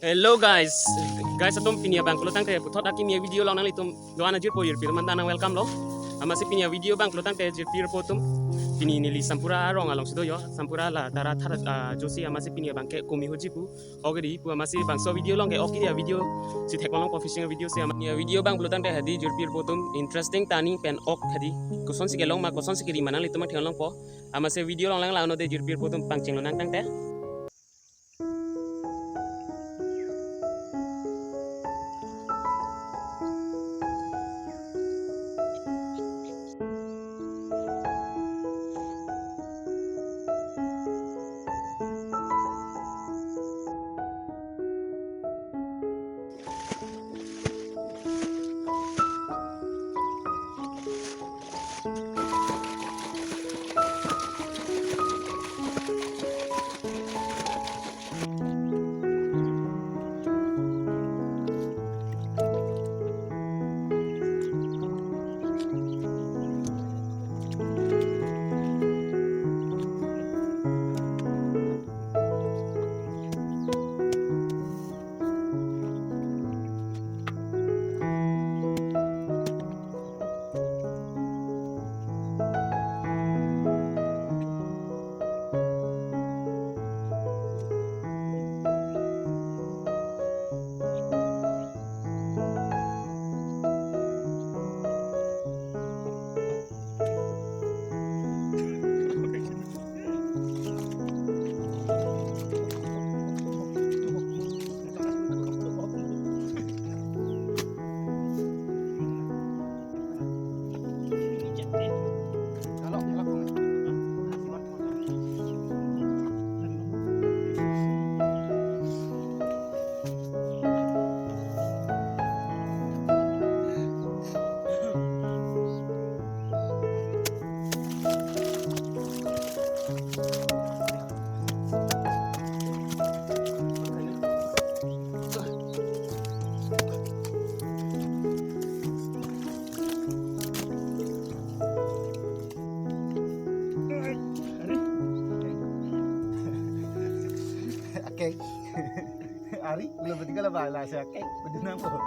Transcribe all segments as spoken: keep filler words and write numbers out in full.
Hello guys, guys atum, pini abang pulo tangte puthot akimi avideo along nanglitum do-an ajirpo jirpi atum anta nang welcome lo. Amatsi pini avideo abang pulo tangte jirpi jirpo atum, pini neli Sampura arong alongsi do yo, Sampura la Tara Thar, ah, ajosi. Amatsi pini abang ke komi hoji pu, ok hedi pu, amatsi bangso video along ke ok hedi avideo si theklongpo, fishing video si. Ama pini avideo abang pulo tangte hedi jirpi jirpo atum, interesting ta aning pen ok hedi, kosonsi kelong ma kosonsi keri ma nanglitum nang theklongpo. Amatsi video along lang la ano de jirpi jirpo atum, pangcheng lonang tangte. Akeng. Ari, belum betul kalau bahasa akeng. Betul nang po. Akeng.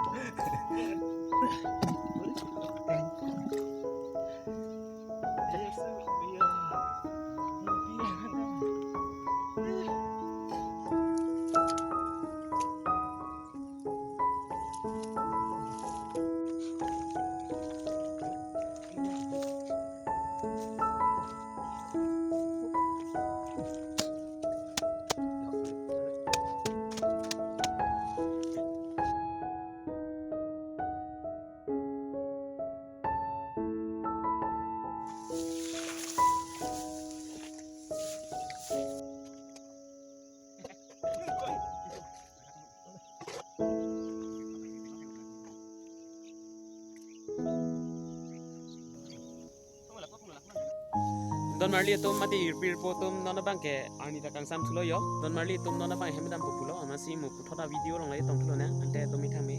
Don marli atum mate jirpi jirpo atum, non abang ke arni ta kangsam thulo yo. Don marli atum, non abang hem dampo pulo, amatsi mo puthot avideo along le tong thulo nang, ante atum methang me